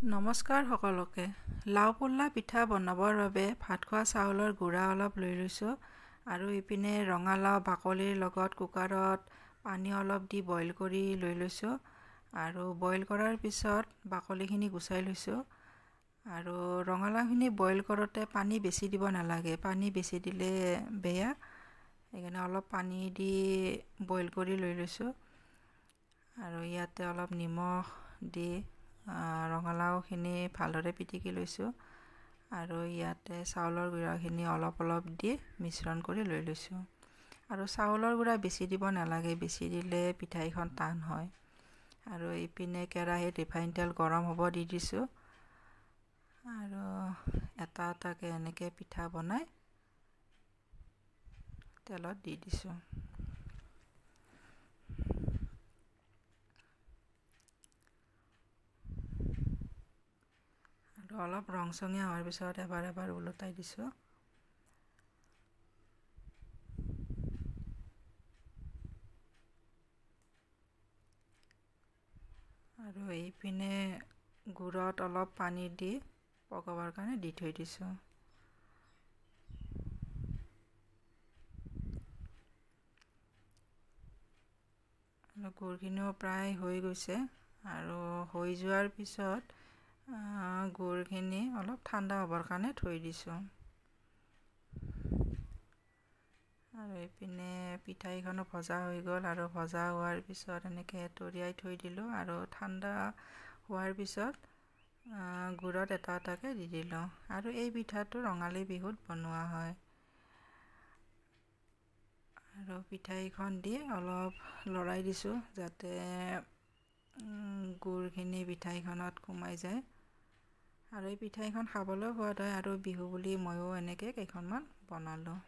নমস্কাৰ সকলোকে। লাও পোল্লা পিঠা বনাবৰ বাবে ভাত খোৱা চাউলৰ গুড়া অলপ লৈ লৈছোঁ আৰু ইপিনে ৰঙালাও বাকলিৰ লগত কুকাৰত পানী অলপ দি বইল কৰি লৈ লৈছোঁ আৰু বইল কৰাৰ পিছত বাকলিখিনি গুচাই লৈছোঁ। আৰু ৰঙালাওখিনি বইল কৰোঁতে পানী বেছি দিব নালাগে, পানী বেছি দিলে বেয়া, সেইকাৰণে অলপ পানী দি বইল কৰি লৈ লৈছোঁ। আৰু ইয়াতে অলপ নিমখ দি ৰঙালাওখিনি ভালদৰে পিটিকি লৈছোঁ আৰু ইয়াতে চাউলৰ গুড়াখিনি অলপ অলপ দি মিশ্ৰণ কৰি লৈ লৈছোঁ। আৰু চাউলৰ গুড়া বেছি দিব নালাগে, বেছি দিলে পিঠাকেইখন টান হয়। আৰু ইপিনে কেৰাহীত ৰিফাইন তেল গৰম হ'ব দি দিছোঁ আৰু এটা এটাকৈ এনেকৈ পিঠা বনাই তেলত দি দিছোঁ। আৰু অলপ ৰংচঙীয়া হোৱাৰ পিছত এবাৰ এবাৰ ওলোটাই দিছোঁ। আৰু এইপিনে গুড়ত অলপ পানী দি পকাবৰ কাৰণে দি থৈ দিছোঁ। আৰু গুড়খিনিও প্ৰায় হৈ গৈছে আৰু হৈ যোৱাৰ পিছত গুড়খিনি অলপ ঠাণ্ডা হ'বৰ কাৰণে থৈ দিছোঁ। আৰু এইপিনে পিঠাকেইখনো ভজা হৈ গ'ল আৰু ভজা হোৱাৰ পিছত এনেকৈ তৰিয়াই থৈ দিলোঁ আৰু ঠাণ্ডা হোৱাৰ পিছত গুড়ত এটা এটাকৈ দি দিলোঁ। আৰু এই পিঠাটো ৰঙালী বিহুত বনোৱা হয়। আৰু পিঠাকেইখন দি অলপ লৰাই দিছোঁ যাতে গুড়খিনি পিঠাকেইখনত সোমাই যায়। আৰু এই পিঠাকেইখন খাবলৈও সোৱাদ হয় আৰু বিহু বুলি ময়ো এনেকৈ কেইখনমান বনালোঁ।